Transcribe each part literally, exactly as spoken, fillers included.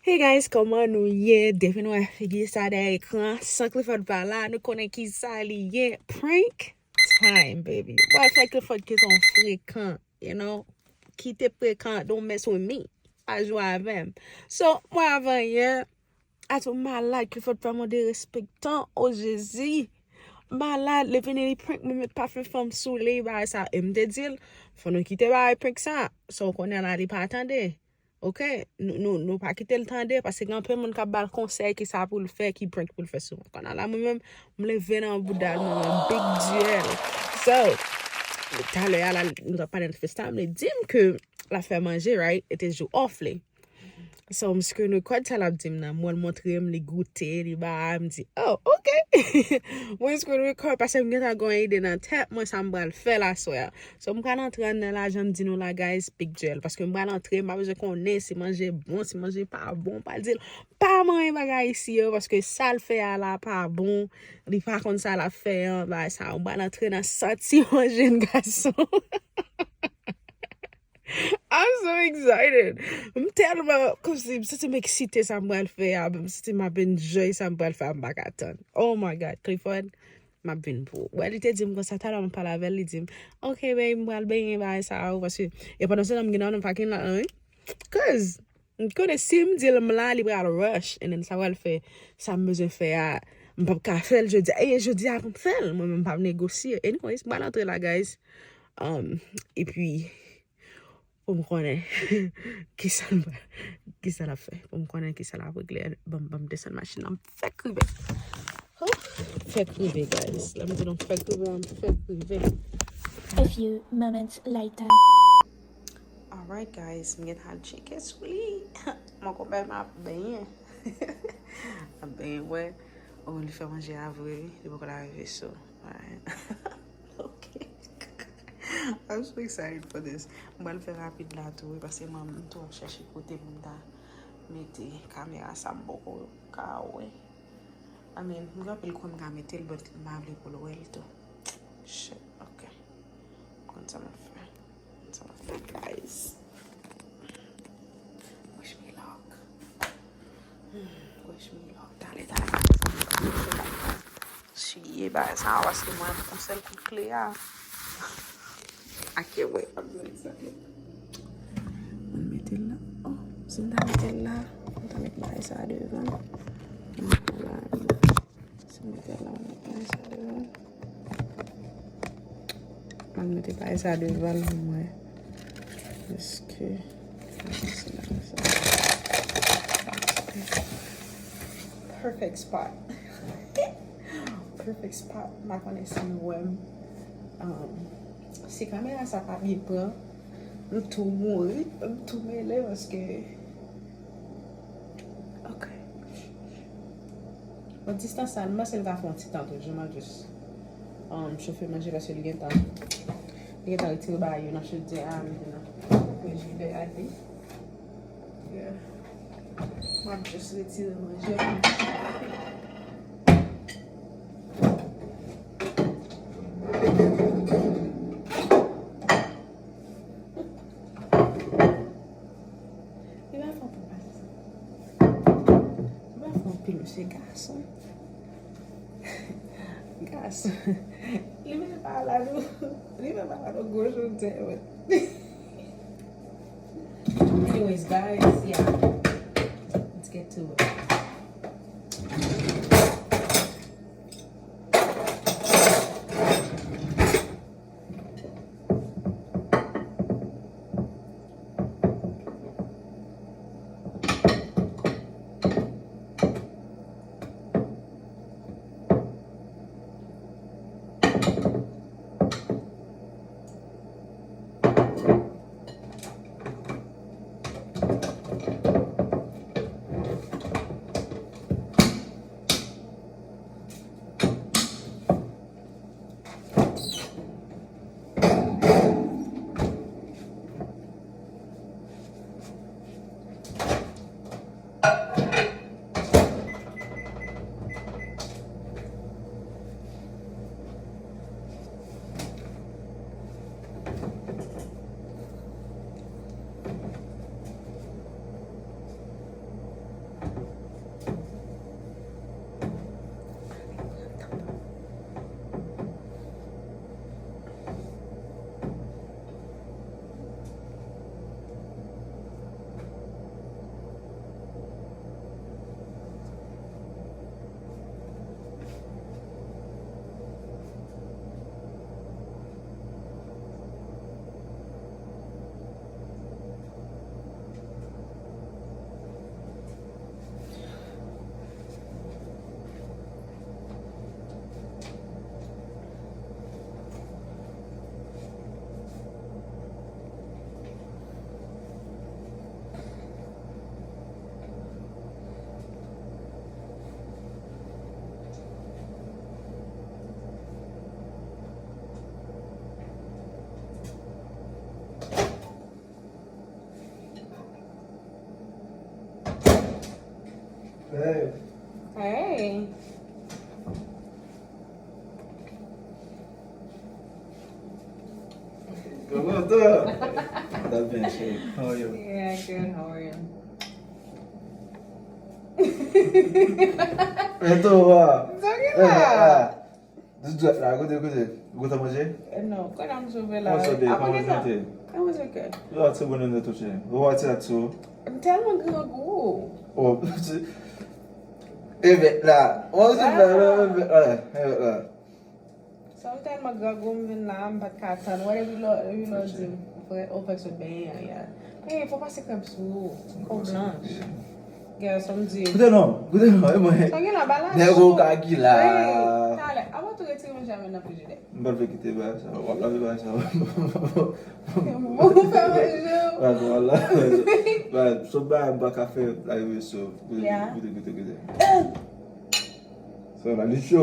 Hey guys, kòman nou ye? Depi nou wè figi sa dèyè ekran, san Clifford pa la, nou konnen ki sa li ye. Prank time, baby. Wè, fè Clifford ki son frekan, you know. Kite frekan, don't mess with me. Pa jwe avè m. So, mwen avan yè, ato malad, Clifford fè mwen derespektan, o Jezi. Malad, li vini li prank mwen, met pafè fanm sou li, bagay sa. E m te di l, fò nou kite bagay prank sa. So, kounye a la, li pa tande. Ok, nou, nou, nou pa kite l tande, paske gen anpil moun k ap ba l konsèy ki sa pou l fè, ki prank pou l fè sou mwen. Kounye a la, mwen menm, m leve nan bouda l, mwen menm, big duel. So, talè a la, nou t ap pale nan FaceTime, li di m ke l ap fè manje, right? E te jou off li. So, m screen record sa l ap di m nan, m wè l montre m, li goute, li ba, m di, oh, ok. Mwen screen record, paske m gentan gen yon ide nan tèt mwen, sa m pral fè l aswè a. So, m pral antre anndan la, jan m di nou la, guys, big duel. Paske m pral antre, m pa bezwen konnen si manje bon, si manje pa bon. M pral di l, pa manyen bagay isi yo, paske sa l fè a la pa bon. Li pa konn sa l ap fè an, bagay sa. M pral antre nan santi manje n gason. I'm so excited. M tèlman, kòmsi, m santi m eksite sa m pral fè a. M santi m ap enjoy sa m pral fè a, m pa ka tann. Oh my God, Clifford. M ap vin pou ou. Wè, li te di m konsa, talè m pale avè l, li di m, ok, babe, m pral benyen bagay sa a, paske, e pandan se tan m gen nan pakin la, wi. Cause, m konnen si m di l m la, li pral rush, and then sa pral fè, sa m bezwen fè a, m p ap ka fè l jodi a, e jodi a pou m fè l, mwen menm m p ap negosye. Anyways, m pral antre la, guys. Um, epi, pou m konnen kisa l, kisa l ap fè. Pou m konnen kisa l ap regle. Ban m, ban m desann machin nan. M fèk rive. Oh, fèk rive, guys. Lè m di nou fèk rive, m fèk rive. A few moments later. Alright, guys. M gentan al tcheke sou li. Mwen konpè m ap benyen. Ap benyen, wè. Oh, li fè manje a vre, wi. Li poko la rive, so. Alright. Ok. I'm so excited for this. M pral fè rapid la tou, wi, paske mwen, m tou ap chèche kote pou m ta mete kamera sa, m poko ka wè. I mean, m gen anpil kwen m ka mete l, but m pa vle pou l wè l tou. Shit, ok. M konn sa m ap fè. Guys. Wish me luck. Hmm, wish me luck. Talè, talè, talè. Siye bagay sa, paske mwen, yon sèl kout kle a. Ake, wè, ap vin sa. Mwen mete l la. Oh, si m ta mete l la, mwen ta met bagay sa devan. Mwen mete l la. Si m mete l la, mwen mete bagay sa devan. Mwen mete bagay sa devan l pou mwen. Èske, èske se la sa? Perfect spot. Perfect spot. M pa konnen si nou wè m. Um, si kamera sa pa byen pran, m tou mouri, m tou mele paske, ok. Bon, distans sa, m panse l ka fè yon ti tan tou, jan m ap jis, um, chofe manje paske li gentan, li gentan retire bagay yo nan chodyè a, mete nan frijidè a li. Yeah. M ap jis retire manje pou m. Li pa fè anpil pase sa. Li pa fè anpil, mesye, gason. Gason. Li menm pa la, nou. Li menm pa la, nou gwo jou dè, wè. Anyways, guys, yeah. Let's get to it. Hey. Hey. Comment ça? Tá bem, chefe. How are you? Yeah, good. How are you? Então, ó. Talking about. Di dwèt la, kote, kote? Ou kontan manje? No, kòman m sove la? Kòman sante? Apa Kòman gen tan? Sante? Kòman sante? Yo, ati bonnen de touche. Ou ati ati. M tèlman grangou. Oh, e bèt la. Ou di bèt la, e bèt la, e bèt la. Sa m tèlman grangou, m vin la, m pa t ka tann. Wè, depi lò, depi lò di m, frè, ou fèk sot benyen an, ya. Hey, fò pase krèm sou ou. Fò blanch. Gè, sa m di. Koute non, koute non, e mwen. Sa gen la, ba la Nèg cho. Ou ka ki la. Hey, talè, avan tou retire manje a men nan frijidè. M pa vle kite bagay sa, w ap lave bagay sa. Bon, fè manje. Bagay sa, w ap lave. Bagay, sou bagay, m pa ka fè lave so. Goute, Yeah. Goute, goute, goute. Sa la, li cho.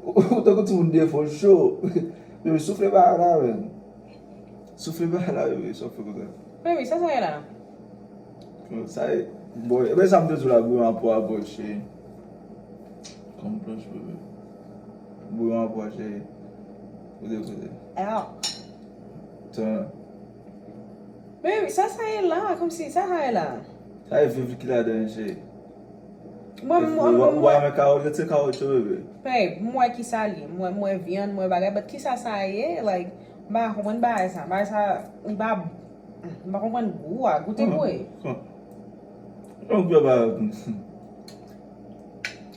Ou tankou timoun defo, l cho. Bebe, soufle bagay la, men. Soufle bagay la, bebe, sa w fè konsa. Baby, sa sa ye la? Sa e, boy, e ben sa m te di w la, bouyon an pwa, boy, cheri. Kòm blanch, bebe. Bouyon an pwa, cheri. Kote, kote. Ow. Tan. Baby, sa sa ye la? Kòmsi, sa sa ye la? Sa e viv ki ladan, cheri. Mwen, Ou mwen, wa- mwen, ou wa men kawòt, se kawòt yo, bebe. Babe, m wè ki sa l ye. M wè, m wè vyann, m wè bagay, but ki sa sa ye? Like, m pa konprann bagay sa. Bagay sa, li pa, m pa konprann gou a. Goute pou e. Donk, yo ba.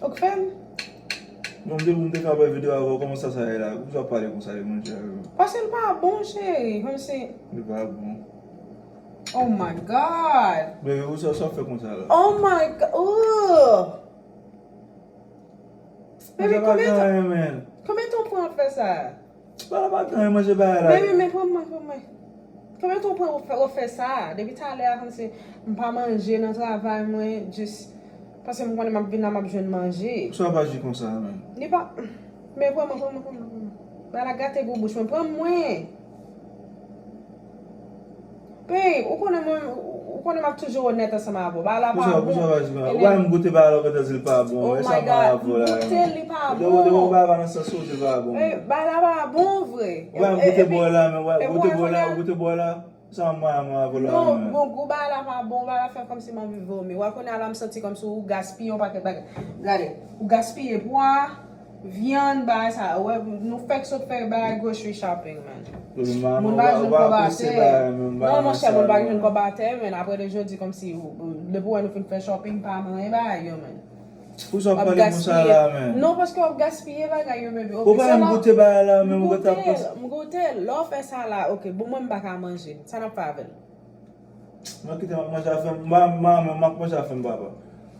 Ok, fè m. Bon, m te, m te ka wè videyo avè w, kòman sa sa ye la? Poukisa w pale konsa de manje a, yo? Paske l pa bon, cheri. Kòmsi. Li pa bon. Oh my God. Bebe, ou sa, sa w fè konsa la? Oh my God. Ooh. Baby, Manje pa konbyen tan, gen anyen, man. Konbyen tan w pran ap fè sa? Bagay la pa gen anyen, manje bagay la. Baby, men pran mwen, pran mwen. Konbyen tan w pran w fè, w fè sa? Depi talè a, kòmsi m pa manje nan travay mwen, jis paske m konnen m ap vin la, m ap jwenn manje. Poukisa w pa aji konsa, man? Li pa, men pran mwen, pran mwen, pran mwen, pran mwen. Bagay la gate gou bouch mwen, pran mwen. Babe, ou konnen mwen, ou konnen m ap toujou onèt ansanm avè w. Bagay la pa bon. Poukisa, poukisa w pa di konsa? Ou pa menm goute bagay la, ou gentan di l pa bon. Oh E my sa m God, avè w la, goute l, li pa Ou te, ou te bon. Ou bagay la nan sans ou, li pa bon. Eh, bagay la pa bon vre. Ou pa menm E- goute epi- bò la, men ou epi goute w bò la, konnen- ou goute bò la. Sa m avè w la, Non, men. Bon, gou bagay la pa bon, bagay la fè kòmsi m anvi vomi. Ou konnen la, m santi kòmsi ou gaspiye yon pakèt bagay. Gade, ou gaspiye pwa, vyann, bagay sa. Wè, nou fèk sot fè bagay grocery shopping, man. Moun pa jwenn kòb atè. Non, monchè, moun pa jwenn kòb atè, men apre de jodi, kòmsi, depi wè nou fin fè shopping, pa manyen bagay yo, man. Poukisa w ap pale konsa la, men? Non, paske w ap gaspiye bagay yo, baby. Ou pa menm goute bagay la, men ou gentan pase. M goute l. Lè w fè sa la, ok, bon, mwen m pa ka manje. Sa n ap fè avè l? Mwen kite m ap manje afè m, mwen menm m ap manje afè m, papa.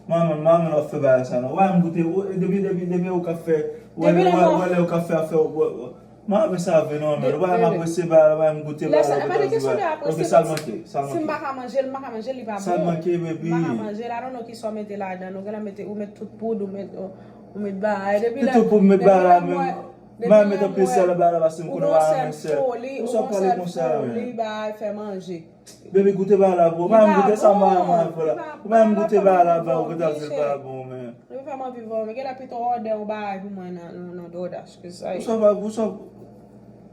Mwen menm, mwen menm ap fè bagay sa, non. Ou pa menm goute, ou, depi, depi, depi ou ka fè, ou wè, ou wè, ou ka fè afè, ou wè, ou wè. Mwen menm sa vre, non, men ou pa menm apresye bagay la, ou pa menm goute bagay la, ou gentan di bagay. Ok, sa l manke, sa l manke. Si m pa ka manje l, m pa ka manje l, li pa bon. Sa l manke, baby. M pa ka manje l, I don't know kisa w mete ladan l, ou genlè mete, ou met tout poud, ou met, ou met bagay, depi lè. Ki tout poud m met bagay la, men m pa met anpil sèl nan bagay la, paske m konnen ou pa renmen sèl. Ou gon sèl foli, ou gon sèl foli, bagay, fè manje. Baby, goute bagay la, bro. Ou pa menm goute sa, mwen, mwen, mwen, la. Ou pa menm goute bagay la, bro, ou gentan di l pa bon, men. Li fè m anvi vòmi. Genlè pito òdè yon bagay pou mwen nan, nan, nan DoorDash, 'cause, ay. Ou sa pa, ou sa.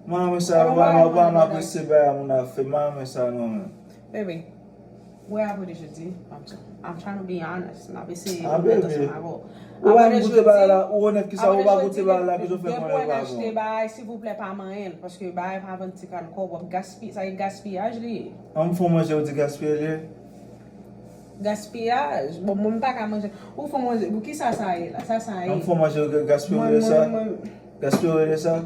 Mwen, mwen sa, mwen, mwen, mwen, mwen apresye bagay moun ap fè. Mwen, mwen sa, non, men. Baby, wè apre de jodi, I'm, I'm trying to be honest. M ap eseye onèt ansanm avè w. Ou pa menm goute bagay la, ou onèt ki sa, ou pa goute bagay la, ki sa w fè konnen li pa bon. Depi w achte bagay, silvouplè, pa manyen l, paske bagay pa vann ti kal kòb, w ap gaspiye, sa e gaspiyaj li ye. An m fè w manje, ou di gaspiye li ye? Gaspiyaj. Bon, mwen m pa ka manje. Ou fè w manje, pou ki sa sa ye la? Sa sa ye? An m fè w manje, ou gaspiye li ye sa? Gaspiye li ye sa?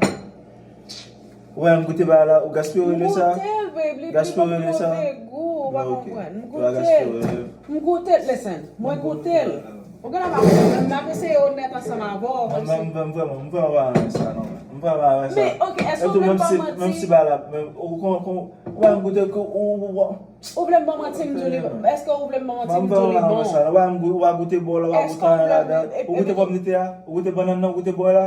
Ou pa menm goute bagay la, ou gaspiye li ye sa? M goute l, babe, li, li ban m move gou, ou pa konprann. M goute l. M goute l, listen. Mwen goute l. Ou gen la pa konprann, m ap eseye onèt ansanm avè w, kòmsi. Mwen, mwen, mwen, mwen, mwen pa renmen sa, non. Mwen pa renmen sa. Men, ok, èske w vle m ba w manti? Menm si bagay la, men, ou kon, kon, ou pa menm goute, ou, ou, ou, Ou vle m ba w manti, m di w li bon? Èske ou vle m ba w manti, m di w li bon? Ou pa menm gou-, ou pa goute bò la, ou pa goute anyen ladan. Ou goute pòmdetè a? Ou goute bannann nan? Ou goute bò la?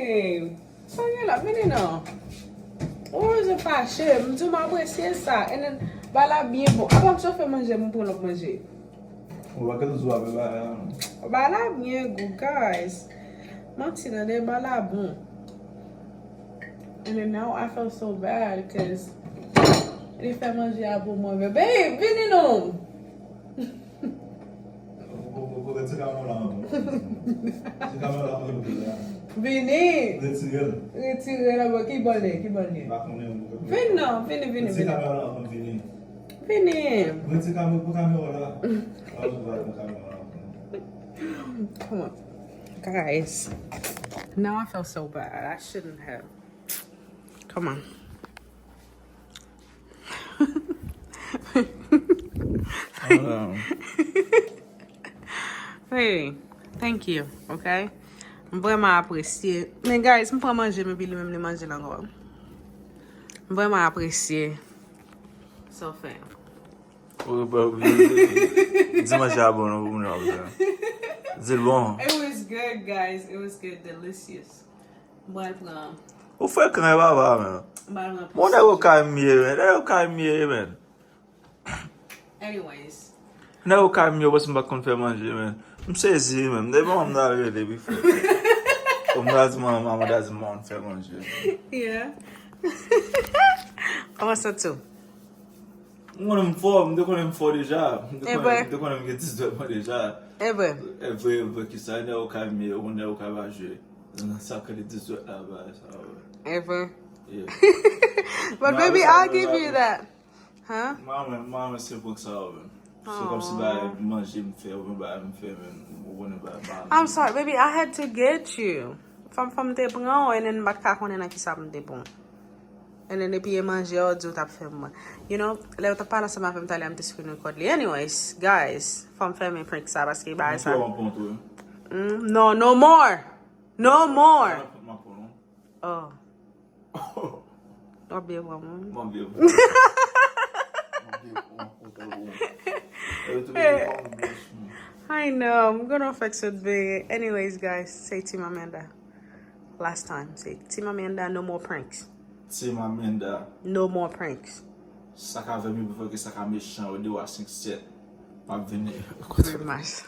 Hey, sa gen la, vini non. Ou bezwen fache, m di w m apresye sa. And then, ba la byen bon. Apa m chofe manje, m pran lòt manje. Ou pa gen zo avè ba la. Ba la byen gou, guys. Manti nan de ba la bon. And then now I feel so bad because li fè manje a pou mwen. Babe, vini non. Ou, ou, ou, ou, ti kamyon la ankò. Ti kamyon la ankò, vini la. Vini. Retire l. Retire l ankò. Ki bò l ye? Ki bò l ye? M pa konnen, ou, ou, Vini non, vini, vini, ti vini. Kamyon la ankò, vini. Vini. Mwen ti kamyon pou kamyon la. Ou va pou kamyon la ankò. Come on. Guys, now I feel so bad. I shouldn't have. Come on. Hey, thank you, ok? M vrèman apresye. Men guys, m pran manje m epi li menm li manje l ankò. M vrèman apresye sa w fè. Di manje a bon non pou moun yo ap di. Di l bon. It was good, guys. It was good, delicious. M pral pran. Ou frekan e papa men. M pral pran. Bon, nèg yo kay m ye men. Nèg yo kay m ye men. Anyways. Nèg yo kay m yo paske m pa konn fè manje men. M sezi men. Depi manman m ta rele pi fò. Kòm ta di manman, manman ta di manman m fè manje. Yeah. Kòman santi w? M konnen m fò, m te konnen m fò deja. M te konnen, m te konnen m gen dis dwèt mwen deja. E vre. E vre, e vre ki sa, nèg yo kay m ye, ou nèg yo kay pa jwe. Nan sa k rele dis dwèt la, bagay sa, wè. E vre. Yeah. But baby, I'll give you that. Huh? Mwen, mwen, mwen, se prank sa, wè. Se kòmsi bagay manje m fè, oubyen bagay m fè, men, ou konnen bagay pa. I'm sorry, baby, I had to get you. Fòm, fòm te pran w, and then m pa t ka konnen nan ki sa m te pran w. And then epi e manje w di w t ap fè m mwen. You know, lè w t ap pale ansanm avè m talè a, m te screen record li. Anyways, guys, fò m fèmen prank sa paske bagay sa. Mm, no, no more. No more. Oh. W ap byen pran mwen. M ap byen pran. M ap byen pran. I know, m gonna fix it big. Anyways, guys, say Team Amanda. Last time, say Team Amanda, no more pranks. Team Amanda. No more pranks. Sa k avè m yo pou fè ke sa k mechan yo de wa senk sèt. M ap vini. Very much.